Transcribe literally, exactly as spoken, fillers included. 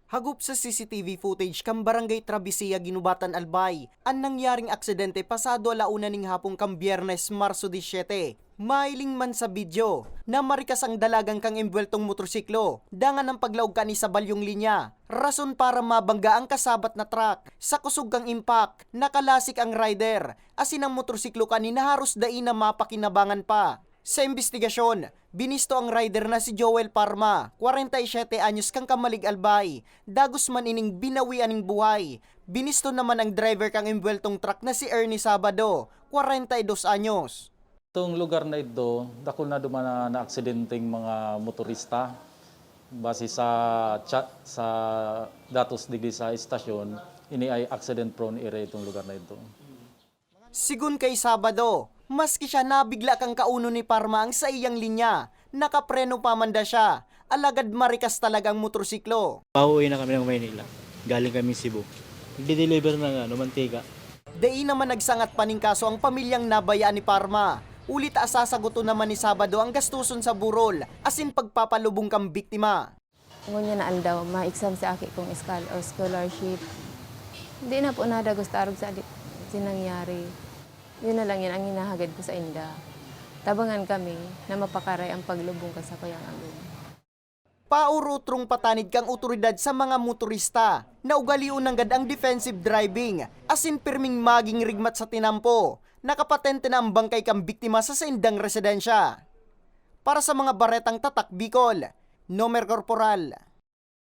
Hagop sa C C T V footage kan Barangay Travesía, Guinobatan, Albay, an nangyaring aksidente pasado ala una ning hapon kan Byernes, Marso disiyete. Mahiling man sa video na marikas ang dalagan kan embuweltong motorsiklo dangan an paglaog kan isa balyong linya, rason para mabangga ang kasabat na truck. Sa kusog kan impact, nakalasik ang rider, asin ang motorsiklo kani na haros dai na mapakinabangan pa. Sa imbestigasyon, binisto ang rider na si Joel Parma, kwarenta y siyete anyos, kan Camalig, Albay. Dagos man ining binawi aning buhay. Binisto naman ang driver kan embuweltong truck na si Ernie Sabado, kwarenta y dos anyos. Itong lugar na ito, dakul na duman na naaksidenteng mga motorista. Base sa cha-, sa datos digdi sa estasyon, ini ay accident prone area itong lugar na ito. Sigon kay Sabado, maski siya nabigla kan kaunon ni Parma ang saiyang linya, nakapreno pa man daa siya, alagad marikas talaga ang motorsiklo. Pauwi na kami ng Maynila. Galing kami Cebu. Nagde-deliver ng, ano, mantika. Dai naman nagsangat pa nin kaso ang pamilyang nabayaan ni Parma, huli ta sasagoton naman ni Sabado ang gastuson sa burol asin pagpapalubong kan biktima. Ngunyan na aldaw, ma-exam si aki kong skal-, o scholarship. Di na po nadagos ta arog sa di-, sa nangyari. Yun na lang yan ang hinahagad ko sa inda. Tabangan kami na mapakaray ang paglubong kan sakuyang agom. Paurutrong patanid kan otoridad sa mga motorista na ugalion nanggad ang defensive driving, asin pirming maging rigmat sa tinampo. Nakapatente na ang bangkay kan biktima sa saindang residensya. Para sa mga baretang Tatak Bicol, Nomer Corporal.